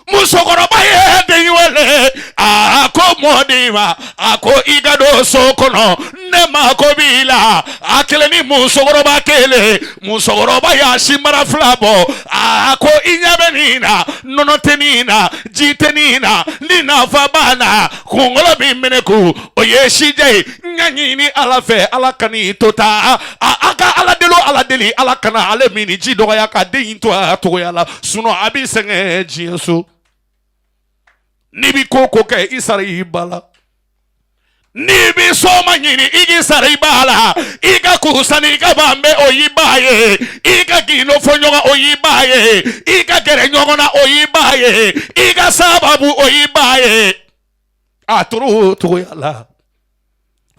Musokɔrɔba ye den wele, a ko mɔden ma, a ko i ka don so kɔnɔ, ne mako b'i la. A kelen ni musokɔrɔba kelen. Musokɔrɔba y'a sinbara fila bɔ. A ko i ɲɛ bɛ nin na, nɔnɔ tɛ nin na, ji tɛ nin na, ni nafa b'a na. Kunkolo bɛ minɛ ko o ye sijɛ ye. N y'a ɲini Ala fɛ, Ala kan'i to taa. A ka Ala deli, Ala deli, Ala kana ale min ni ji dɔgɔya ka den in to a togoya la, sinon a b'i sɛgɛn diɲɛ so. N'i bi ko ko kɛ, i sara i ba la. N'i bi soma ɲini, i k'i sara i ba la. I ka kusa ni i ka banbe, o y'i ba ye. I ka gindo fɔ ɲɔgɔn, o y'i ba ye. I ka gɛrɛ ɲɔgɔn na, o y'i ba ye. I ka sababu, o y'i ba ye. A tora o togoya la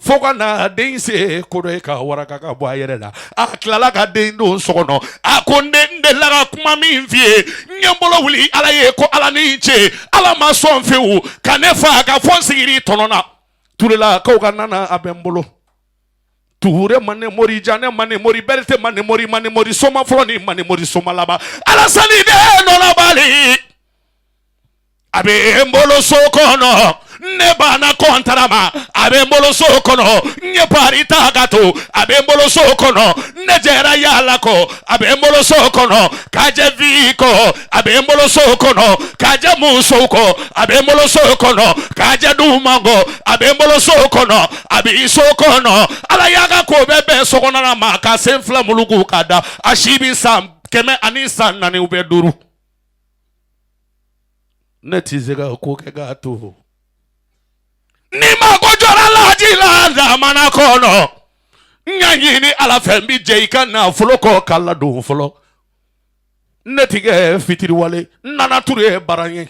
fo ka na den se ko dɔ ye ka waraka ka bɔ a yɛrɛ la. A tilala ka den don so kɔnɔ. A ko n den, n delila ka kuma min f'i ye, n ye n bolo wuli Ala ye ko Ala ni ce, Ala ma sɔn fewu ka ne fa ka fɔ n sigiri tɔnɔ na. Turelakaw ka nana, a bɛ n bolo. Ture mane mori, Janɛ mane mori, Berete mane mori, mane mori soma fɔlɔ ni mane mori soma laban. Alasani den nɔnɔbali, a bɛ n bolo so kɔnɔ. Ne banna kɔntara ma, a bɛ n bolo so kɔnɔ. N ye pari ta ka to, a bɛ n bolo so kɔnɔ. Ne jɛra yaala kɔ, a bɛ n bolo so kɔnɔ. Ka jɛ vi kɔ, a bɛ n bolo so kɔnɔ. Ka jɛ musow kɔ, a bɛ n bolo so kɔnɔ. Ka jɛ duman kɔ, a bɛ n bolo so kɔnɔ. A bɛ so kɔnɔ. Ala y'a ka ko bɛɛ bɛn so kɔnɔna ma ka sen fila muluku ka da. A si bɛ san 100 ani san 4 u bɛ 5. Ne tɛ se ka ko kɛ k'a to ni ma ko jɔra laji la zamana kɔnɔ. N y'a ɲini Ala fɛ, n bɛ jɛ i ka nafolo kɔ k'a ladon fɔlɔ. Ne ti kɛ fitiriwale. N nana turu ye baara ye.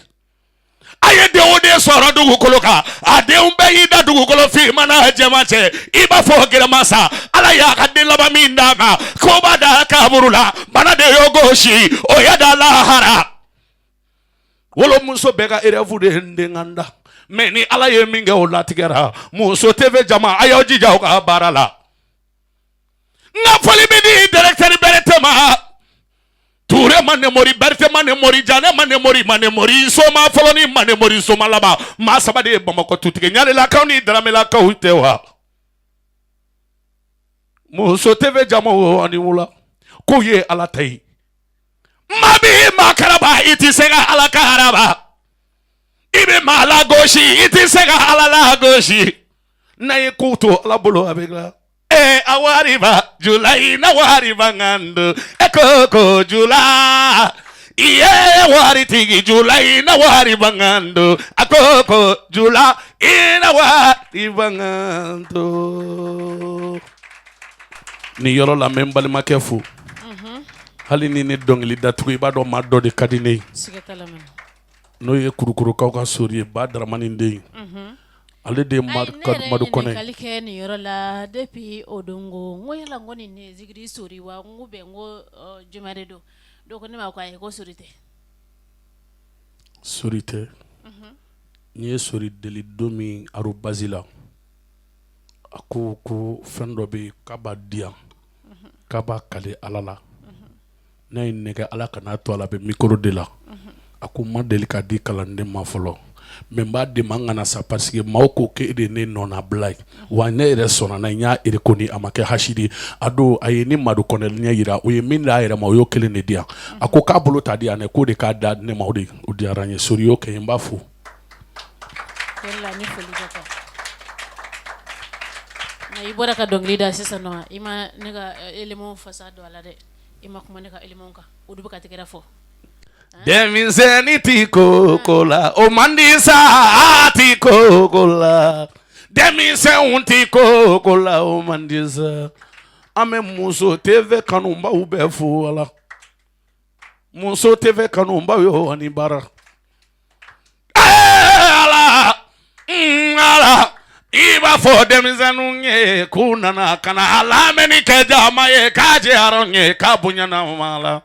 A ye den o den sɔrɔ dugukolo kan, a denw bɛɛ y'i da dugukolo finman n'a jɛman cɛ, i b'a fɔ gɛrɛmasa. Ala y'a ka den laban min d'a ma, ko b'a da kaburu la, bana de y'o gosi, o y'a da lahara. Wolomuso bɛɛ ka rêve de ye n den ka n da, mais ni Ala ye min kɛ, o latigɛra. Muso TV jama, a y'aw jija aw ka baara la. N ka foli bɛ di directeur Berete ma. Ture mane mori, Berete mane mori, Janɛ mane mori, mane mori soma fɔlɔ ni mane mori soma laban, maa saba de ye Bamakɔ tutigi. Ɲarelakaw ni Daramelakaw tɛ wa? Muso TV jama, ani wula k'u ye Ala ta ye. Maa bɛ maa karaba, i tɛ se ka Ala karaba. I bɛ maa lagosi, i tɛ se ka Ala lagosi. N'a ye kow to Ala bolo, a bɛ dilan. A wariba jula, i na wariba ŋando e ko ko jula. I ye waritigi jula i na wari bangan don a ko ko jula i na wari bangan don. Nin yɔrɔ la n bɛ n balimakɛ fo hali ni ne dɔnkili datugu i b'a dɔn maa dɔ de ka di ne ye n'o ye kurukurukaw ka sori ye ba daramani den ye ale de ye madu kɔnɛ ɲininkali kɛ nin yɔrɔ la depuis o don ko n ko yala n ko nin ye zikiri sori wa n ko bɛn n ko jumɛn de don dɔw ko ne ma ko ayi ko sori tɛ sori tɛ n ye sori deli don min arobase la a ko ko fɛn dɔ bɛ yen k'a b'a di yan k'a b'a kali ala la n'a ye nɛgɛ ala kan'a to a la a bɛ micro de la a ko n ma deli k'a di kalanden ma fɔlɔ mais n b'a di ma n kana sa parce que maaw ko k'e de ye ne nɔnabila ye wa ne yɛrɛ sɔnna n'a ye n y'a reconnu a ma kɛ hasidi ye a don a ye ni madu kɔnɛ ɲɛ yira o ye min d'a yɛrɛ ma o y'o kelen de di yan a ko k'a bolo t'a di yan dɛ k'o de k'a da ne ma o de o diyara n ye sori y'o kɛ n b'a fo i bɔra ka dɔnkili da sisan nɔ i ma ne ka élément fasa don a la dɛ i ma kuma ne ka élément kan olu bɛ ka tɛgɛrɛ fɔ denmisɛnnin ti ko ko la o man di sa ti ko ko la denmisɛnw ti ko ko la o man di sa an bɛ muso TV kanubaw bɛɛ fo ala muso TV kanubaw yo ani baara ala ala i b'a fɔ denmisɛnninw ye k'u nana ka na a lamɛnni kɛ jama ye k'a diyara n ye k'a bonyana ma la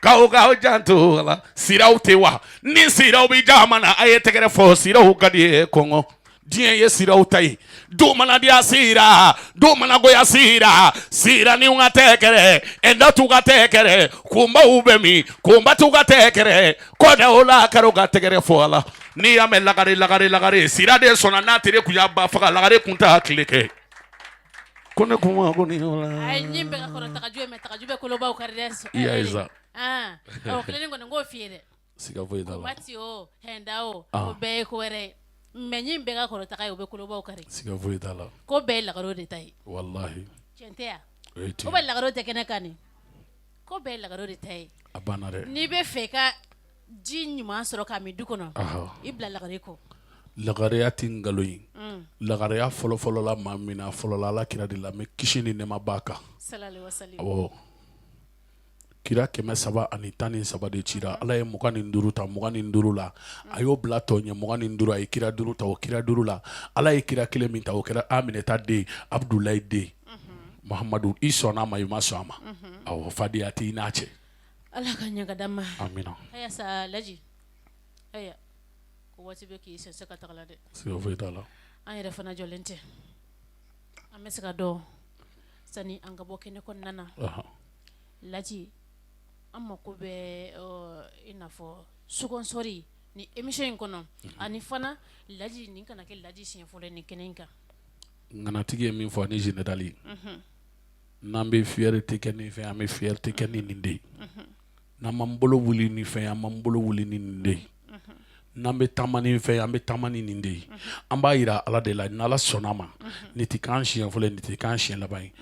k'aw k'aw janto a la siraw tɛ wa ni siraw bɛ jama na a ye tɛgɛrɛ fɔ siraw ka di ye kɔngɔ diɲɛ ye siraw ta ye du mana diya sira du mana goya sira sira ni ka tɛgɛrɛ ɛndatu ka tɛgɛrɛ kunbaw bɛ min kunbatu ka tɛgɛrɛ kɔdaw la karo ka tɛgɛrɛ fɔ a la n'i y'a mɛn lagare lagare lagare sira de sɔnna n'a tere kun y'a ba faga lagare kun t'a tile kɛ ko ne kun ma ko ni la ayi ɲin bɛɛ ka kɔrɔ tagaju ye mais tagaju bɛ kolobaw kari dɛ i y'a ye sa o kelen kɔni n k'o f'i ye dɛ siga foyi t'a la waati o hɛnda o o bɛɛ ye ko wɛrɛ ye mais ɲin bɛɛ ka kɔrɔ taga ye o bɛ kolobaw kari siga foyi t'a la ko bɛɛ ye lagarew de ta ye walahi tiɲɛ tɛ yan o ye o tiɲɛ bɛ lagarew tɛ kɛnɛ kan nin ko bɛɛ ye lagarew de ta ye a banna dɛ n'i bɛ fɛ ka ji ɲuman sɔrɔ k'a min du kɔnɔ i bila lagare kɔ lagareya tɛ nkalon ye lagareya fɔlɔfɔlɔ la maa min na fɔlɔla ala kira de la mais kisi ni nɛɛma b'a kan awɔ kira 313 de cira ala ye 25 ta 25 la a y'o bila tɔ ɲɛ 25 a ye kira duuru ta o kira duuru la ala ye kira kelen min ta o kɛra aminata den abudulayi den mahamadu i sɔnna a ma i ma sɔn a ma awɔ fadenya tɛ i n'a cɛ ala ka ɲɛ ka d'an ma amina aya sa laji aya ko waati bɛ k'i sɛsɛ ka taga la dɛ siga foyi t'a la an yɛrɛ fana jɔlen tɛ an bɛ se ka dɔn sani an ka bɔ kɛnɛ kɔnɔna na laji an mako bɛ i n'a fɔ sponsor ni émission in kɔnɔ ani fana laji nin kana kɛ laji siɲɛ fɔlɔ ni kɛnɛ in kan ŋanatigi ye min fɔ ni général n'an bɛ fierté kɛ ni fɛn an bɛ fierté kɛ ni nin de ye n'an m'an bolo wuli ni fɛn an b'an bolo wuli ni nin de ye n'an bɛ taama ni fɛn an bɛ taama ni nin de ye an b'a jira ala de la n'ala sɔnna a ma nin tɛ k'an siɲɛ fɔlɔ ye nin tɛ k'an siɲɛ laban ye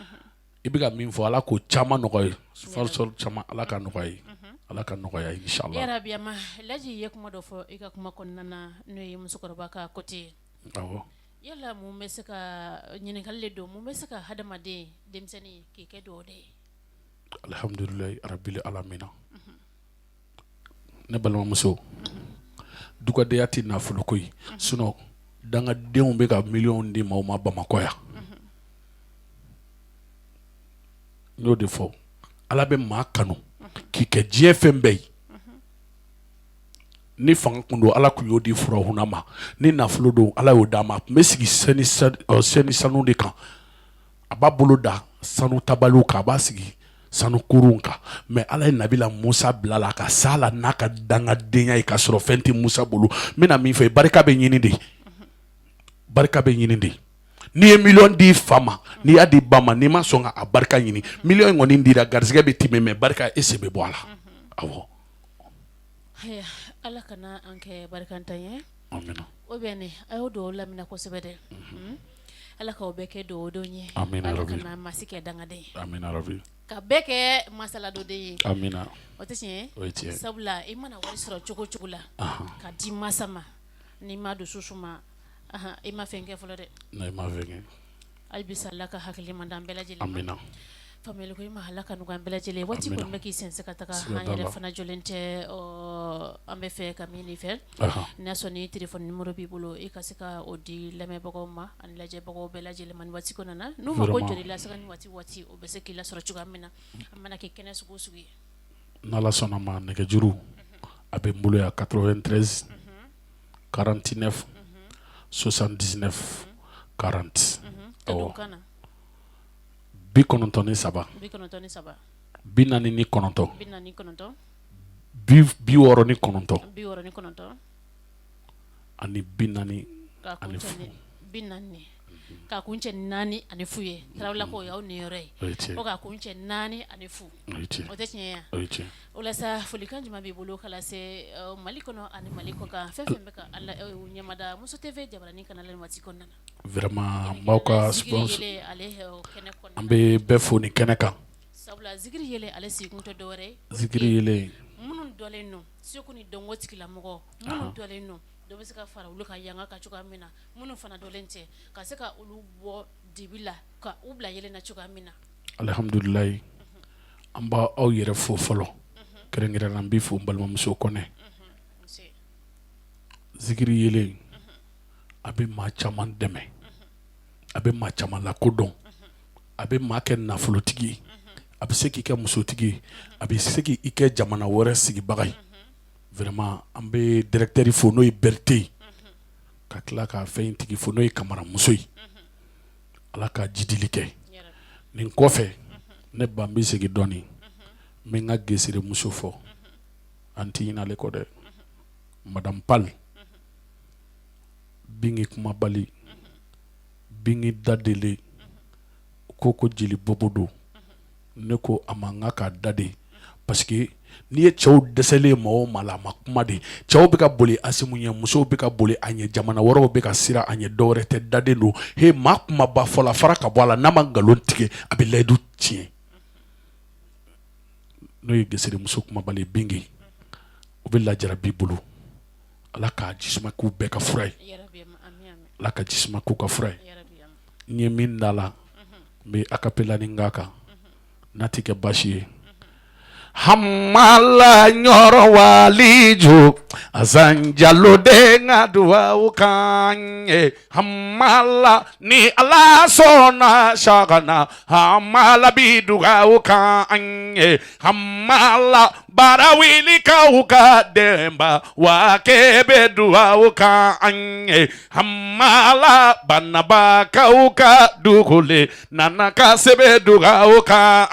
i bɛ ka min fɔ ala k'o caman nɔgɔya ye sponsor caman ala ka nɔgɔya ye ala ka nɔgɔya ye inchallah yarabi ama laji ye kuma dɔ fɔ i ka kuma kɔnɔna na n'o ye musokɔrɔba ka côté ye awɔ yala mun bɛ se ka ɲininkali de don mun bɛ se ka hadamaden denmisɛnnin k'i kɛ dugawuden ye alhamdulilayi rabili alamina ne balimamuso dugadenya tɛ nafolo ko ye sinon dangadenw bɛ ka miliyɔn di maaw ma bamakɔ yan n y'o de fɔ ala bɛ maa kanu k'i kɛ diɲɛ fɛn bɛɛ ye ni fanga kun don ala tun y'o di firawuna ma ni nafolo don ala y'o d'a ma a tun bɛ sigi sɛni sanu de kan a b'a bolo da sanu tabaliw kan a b'a sigi sanu kurun kan mais ala ye nabila musa bila la ka s'a la n'a ka dangadenya ye k'a sɔrɔ fɛn tɛ musa bolo n bɛna min fɔ barika bɛ ɲini de barika bɛ ɲini de n'i ye miliyɔn di fa ma n'i y'a di ba ma n'i ma sɔn ka a barika ɲini miliyɔn in kɔni dira garisɛgɛ bɛ tiimɛ mais barika e sen bɛ bɔ a la awɔ ala kana an kɛ barikantan ye o bɛ ne a y'o dugawu lamina kosɛbɛ dɛ. Ala k'aw bɛɛ kɛ dugawudon ye. Amina. Ala Rabi. kana maa si kɛ dangaden ye. Amina rabi. Ka bɛɛ kɛ masaladonde ye. Amina. O tɛ tiɲɛ ye? O ye tiɲɛ. Sabula i mana wari sɔrɔ cogo cogo la ka di masa ma, n'i ma dusu suma, i ma fɛn kɛ fɔlɔ dɛ. I ma fɛn kɛ. Hali bisa Ala ka hakili ɲuman d'an bɛɛ lajɛlen ma. Amina. Faamuyali ko ɲuman Ala ka nɔgɔya an bɛɛ lajɛlen ye. Waati kɔni bɛ k'i sɛnsɛn ka taga, an yɛrɛ fana jɔlen tɛ, an bɛ fɛ ka min fɛ, n'a sɔrɔ ni téléphone numéro b'i bolo, i ka se ka o di lamɛnbagaw ma ani lajɛbagaw bɛɛ lajɛlen ma nin waati kɔnɔna na, n'u mago jɔra i la sanga ni waati waati, o bɛ se k'i lasɔrɔ cogoya min na, a mana kɛ kɛnɛ sugu o sugu ye. N'Ala sɔnna ma, nɛgɛjuru a bɛ n bolo yan, 93 49 79 40. Awɔ, 93 49 69 ani 40 ani fu. Ka kuncɛ 4 ani fu ye, Tarawelelakaw, o y'aw niyɔrɔ ye, ko ka kuncɛ 4 ani fu, o tɛ tiɲɛ ye? O la sa, folikan jumɛn b'i bolo ka lase Mali kɔnɔ ani Mali kɔkan, fɛn fɛn bɛ ka ɲɛmada Muso TV jabaranin kan nin waati kɔnɔna na? Vraiment, n b'aw ka an bɛ bɛɛ fo nin kɛnɛ kan. Sabula Zikiri Yeelen, ale sigikun tɛ dɔwɛrɛ ye, Zikiri Yeelen, minnu dɔlen don, seko ni dɔnko tigilamɔgɔ minnu dɔlen don, dɔ bɛ se ka fara olu kan yanga kan cogoya min na, minnu fana dɔlen tɛ, ka se ka olu bɔ dibi la ka u bila yeelen na cogoya min na. Alihamdulilayi, an b' aw yɛrɛ fo fɔlɔ, kɛrɛnkɛrɛn na n b'i fo, n balimamuso Kɔnɛ. Zikiri Yeelen a bɛ maa caman dɛmɛ, a bɛ maa caman lakodɔn, a bɛ maa kɛ nafolotigi ye, a bɛ se k'i kɛ musotigi ye, a bɛ se k'i kɛ jamana wɛrɛ sigibaga ye. Vraiment, an bɛ directeur fo, n'o ye Berete ye, ka tila ka fɛn in tigi fo, n'o ye Kamaramuso ye. Ala ka jidili kɛ nin kɔfɛ. Ne ba, n bɛ segin dɔɔnin, n bɛ n ka geseremuso fɔ, an tɛ ɲinɛ ale kɔ dɛ, madame Pal Bingi Kumabali Bingi Dadele. Ko jeli bobo don, ne ko a ma n ka k'a da de, parce que n'i ye cɛw dɛsɛlen maa o maa la, a ma kuma de. Cɛw bɛ ka boli Asimu ɲɛ, musow bɛ ka boli a ɲɛ, jamana wɛrɛw bɛ ka siran a ɲɛ, dɔwɛrɛ tɛ, daden don. He, maa kumaba fɔla fara ka bɔ a la, n'a ma nkalon tigɛ, a bɛ layidu tiɲɛ. N'o ye geseremuso Kumabali Bingi, o bɛ lajarabi bolo. Ala ka jisuma k'u bɛɛ ka fura ye, Ala ka jisuma k'u ka fura ye. N ye min da la, n bɛ acapella ni n kan n'a tɛ kɛ baasi ye. Hamala Ɲɔrɔ waliju Asan Jalo den ka duwawu kan ye. Hamala ni Ala sɔnna sakana, Hamala bi dugawu kan ye. Hamala Barawilikaw ka denba wa bɛ dugawu kan ye. Hamala Banabakaw ka dugule Nana ka sɛbɛn dugawu kan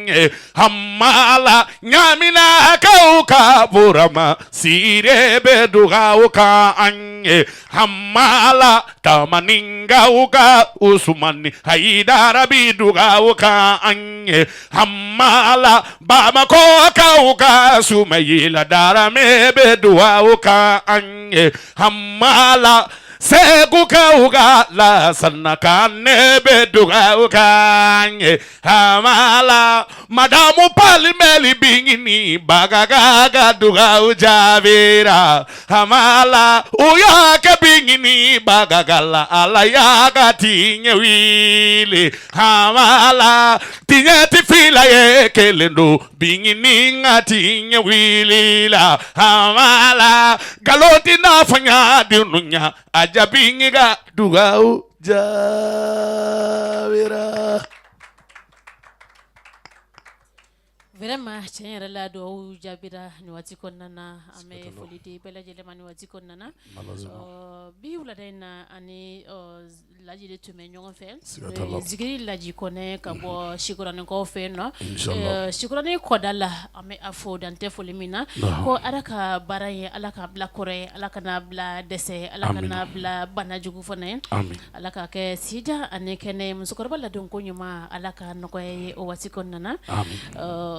ye. Hamala Ɲaminakaw ka Burama Sire bɛ dugawu kan ye. Hamala Tamaninkaw ka Usumani Hayidara bi dugawu kan ye. Hamala Bamakɔkaw ka Sumayila Daramɛ bɛ dugawu kan ye. Hamala Segukaw ka Lasana Kanɛ bɛ dugawu kan ye. Hamala Madamu Palimɛli Bingini Bagaga ka dugawu jaabira. Hamala u y'a kɛ Bingini Bagaga la, Ala y'a ka tiɲɛ wuli. Hamala tiɲɛ tɛ fila ye, kelen don, Bingini ka tiɲɛ wulila. Hamala nkalon tɛ n'a fɔ dunya a jaabi ka dugawu jaabira. Vraiment, tiɲɛ yɛrɛ la, dugawu jaabira nin waati kɔnɔna na. An bɛ foli di bɛɛ lajɛlen ma nin waati kɔnɔna na. Bi wulada in na, ani Laji de tun bɛ ɲɔgɔn fɛ, Zikiri Laji Kɔnɛ ka bɔ Sikɔrɔnikaw fɛ yen nɔ, Sikɔrɔni kɔda la. An bɛ a fo dan tɛ foli min na, ko Ala ka baara ye, Ala k'a bila kɔrɔ ye, Ala kana bila dɛsɛ, Ala kana bila bana jugu fana ye, Ala ka kɛ sijan ani kɛnɛ. Musokɔrɔba ladon ko ɲuman, Ala ka nɔgɔya ye o waati kɔnɔna na.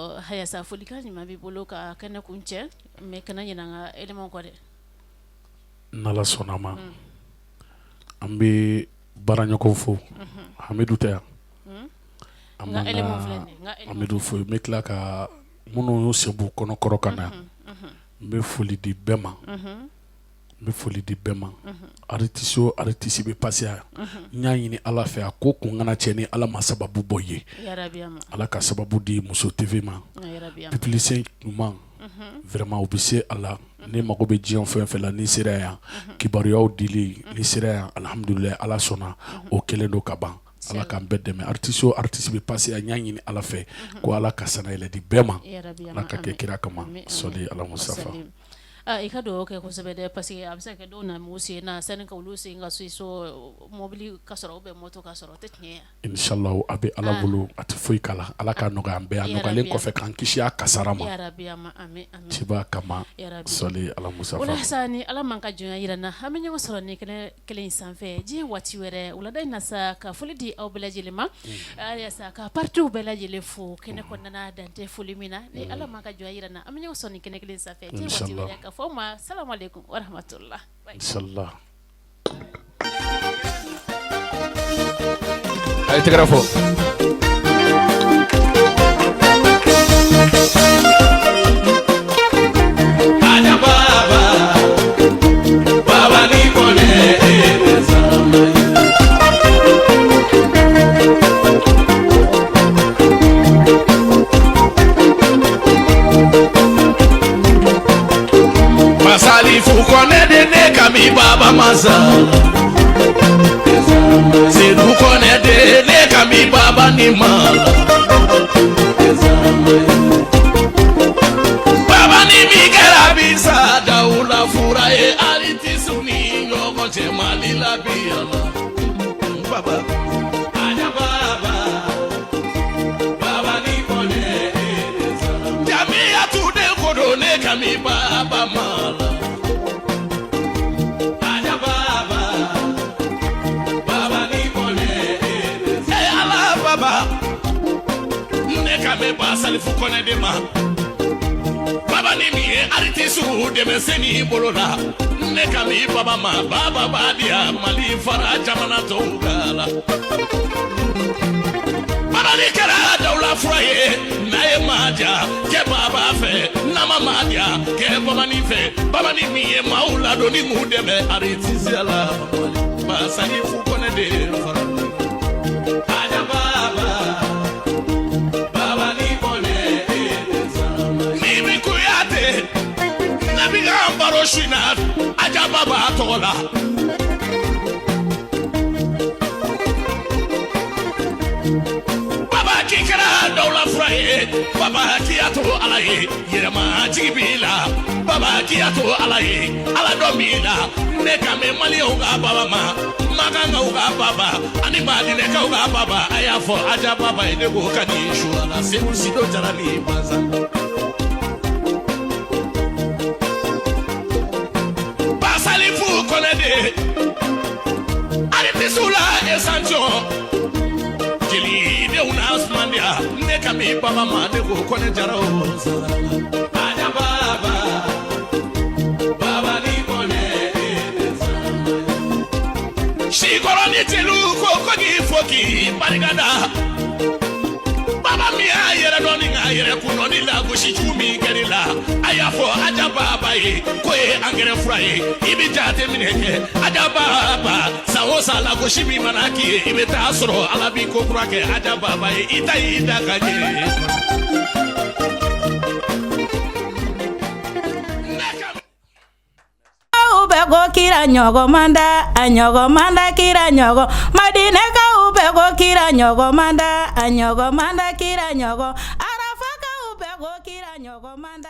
Hayasa, folikan ɲuman b'i bolo ka kɛnɛ kuncɛ, mais kana ɲinɛ an ka éléments kɔ dɛ. N'Ala sɔnna a ma, an bɛ Baaraɲɔgɔn fo Hamidu tɛ yan an b'an ka Hamidu fo n bɛ tila ka minnu y'u sen b'u kɔnɔ kɔrɔ ka na n bɛ foli di bɛɛ ma n bɛ foli di bɛɛ ma artiste o artiste bɛ passer yan n y'a ɲini Ala fɛ a ko kun kana cɛ ni Ala ma sababu bɔ i ye Ala ka sababu di Muso TV ma publicité ɲuman vraiment u bɛ se a la ni mago bɛ diɲɛ fɛn fɛn la n'i sera yan kibaruyaw dili n'i sera yan alihamudulila Ala sɔnna o kɛlen don ka ban Ala k'an bɛɛ dɛmɛ artiste o artiste bɛ passer yan n y'a ɲini Ala fɛ ko Ala ka sannayɛlɛ di bɛɛ ma Ala ka kɛ kira kama sɔli ala mustafa I ka dugawu kɛ kosɛbɛ dɛ parce que a bɛ se ka kɛ dɔw na u sen na sani ka olu sen ka so mobili ka sɔrɔ ou bien moto ka sɔrɔ o tɛ tiɲɛ ye Inshallah a bɛ Ala bolo a tɛ foyi k'a la Ala k'a nɔgɔya an bɛɛ a nɔgɔyalen kɔfɛ k'an kisi a kasara ma ciba kama sɔli ala mustafa o la sa ni Ala m'an ka jɔnya jira an na an bɛ ɲɔgɔn sɔrɔ ni kɛnɛ kelen in sanfɛ diɲɛ waati wɛrɛ wulada in na sa ka foli di aw bɛɛ lajɛlen ma sa ka partiw bɛɛ lajɛlen fo kɛnɛ kɔnɔna dan tɛ foli min na ni Ala m'an ka jɔnya jira an na an bɛ ɲɔgɔn sɔrɔ ni kɛnɛ kelen sanfɛ diɲɛ waati wɛrɛ ka fɔ aw ma salamu aleykum wa rahmatulah A ye tɛgɛrɛ fɔ. Masalifu Kɔnɛ de ne kan bɛ baba masa Sedu Kɔnɛ de ne kan bɛ baba ni ma baba ni min kɛra bisa dawula fura ye aritisiw ni ɲɔgɔn cɛ Mali la bi yan baba Jamiyatu de ko don ne kan bɛ baba ma ala baba ne kan bɛ ba Salifu Kɔnɛ de ma baba ni min ye aritisiw dɛmɛ seni bolo la ne kan bɛ baba ma baba b'a diya Mali fara jamana tɔw kan la baba ni kɛra dawula fura ye n'a ye maa diya kɛ baba fɛ n'a ma maa diya kɛ babani fɛ babani min ye maaw ladon ni m'u dɛmɛ aritisiya la ba Salifu Kɔnɛ de fara Mimi Kuyate nabi ka baro su in na Aja Baba tɔgɔ la Baba k'i kɛra dawula fura ye baba k'i y'a to ala ye yɛrɛma jigi b'i la baba k'i y'a to ala ye ala dɔ b'i la ne kan bɛ maliyɛnw ka baba ma makankaw ka baba ani madinɛkaw ka baba a y'a fɔ aja baba ye ne ko ka nin su la segu sido jara ni bansa Ba Salifu Kɔnɛ de aritisiw la échantillon jelidenw na sumandiya ne kan bɛ baba ma ne ko Kɔnɛ Jara o aja baba baba ni Kɔnɛ sikɔrɔ ni jeliw ko ko k'i fo k'i barika da baba min y'a yɛrɛ dɔn ni k'a yɛrɛ kun dɔn ni lagosi jugu min kɛr'i la a y'a fɔ aja baba ye k'o ye angɛrɛ fura ye i bɛ jate minɛ kɛ aja baba san o san lagosi min mana k'i ye i bɛ taa sɔrɔ ala b'i ko kura kɛ aja baba ye i ta y'i da ka ɲɛ. Aw bɛ ko kira ɲɔgɔn man da a ɲɔgɔn man da kira ɲɔgɔn madinɛkaw bɛ ko kira ɲɔgɔn man da a ɲɔgɔn man da kira ɲɔgɔn arafakaw bɛ ko kira ɲɔgɔn man da.